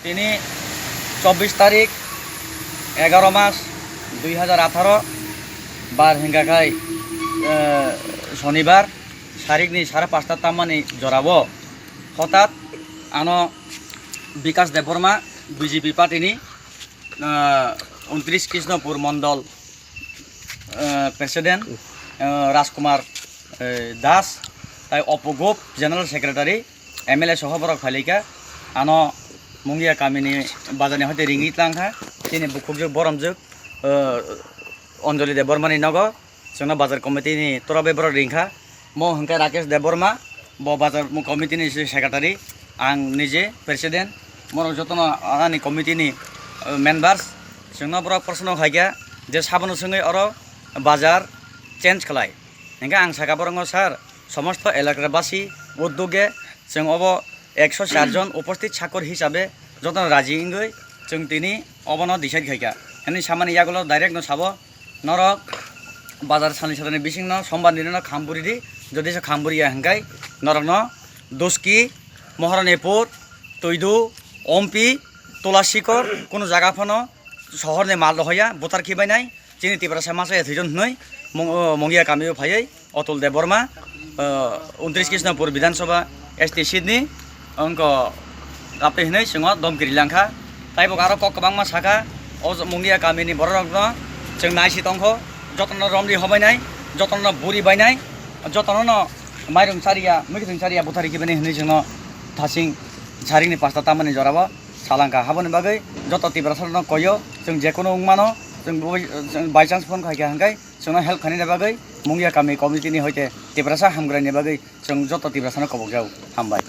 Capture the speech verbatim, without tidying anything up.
Tini chobbish tarik, egaro mas, dui hajar atharo, bar hingka khai, eh, sonibar, sarikni sare pasta tammani jorao hotat ano Bikas Debbarma, B J P party ni, eh, untris Krishnapur mondol, eh, president, eh, Rajkumar, eh, Das, tai Opo Gop, general secretary, M L A soho borok phailika, ano Mungia kamini bazarni hoite ringwi tlangkha, chini bukhukjwk boromjwk, eh, Anjali Debbarmani nogo, chwngno bazar committee ni torabai borok ringkha, mo hwnkhe Rakesh Debbarma, bo bazar committee ni secretary, ang nije president, borok jotono ani committee ni, eh, members, chwngno borok proshno khaikha je sabono swngwi oro bazar change khlai. Hingke ang saka borokno, sir, somosto elakabasi uddoge chwng obo ekso char jon uposthit sakor hisabe jotono raji wngwi chwng tini obono decide khaikha. Hwnwi samani yagulo direct no sabo, norok bazar sani satani bisingno sombar nini no kham buri di, jodi se kham buri ya hingkai norokno Doski, Moharanipur, Tuidu, Ompi, Tulasikor, kunu jaga phano sohorni mal rohoya buthar khibainai. Chini Tiprasa masa ya thwijon hwnwi mung-, o, Mungia kamio phaiwi Atul Debbarma, o, untris Krishnapur Bidhan Sabha S T seat ni wngkha, apni hwnwi chwngno domkiri langkha. Taibo aro kok kwbangma sakha, o Mungia kamini bororokno chwng naisi tongkho, jotono romri hobainai, jotono buri bainai, jotono no mairung chariya, mwkhwtwng chariya, buthar khibainai hwnwi chwngno thasing saringni pasta tamani jorao salangkha. Haboni bagwi joto Tiprasa rokno koyo, chwng jekunu wngmano, chwng bo-, chwng by chance phone khaikha hwnkhe chwngno help khainani bagwi Mungia kami committee ni hoite Tiprasa hamkraini bagwi chwng joto Tiprasano kobokjao. Hambai.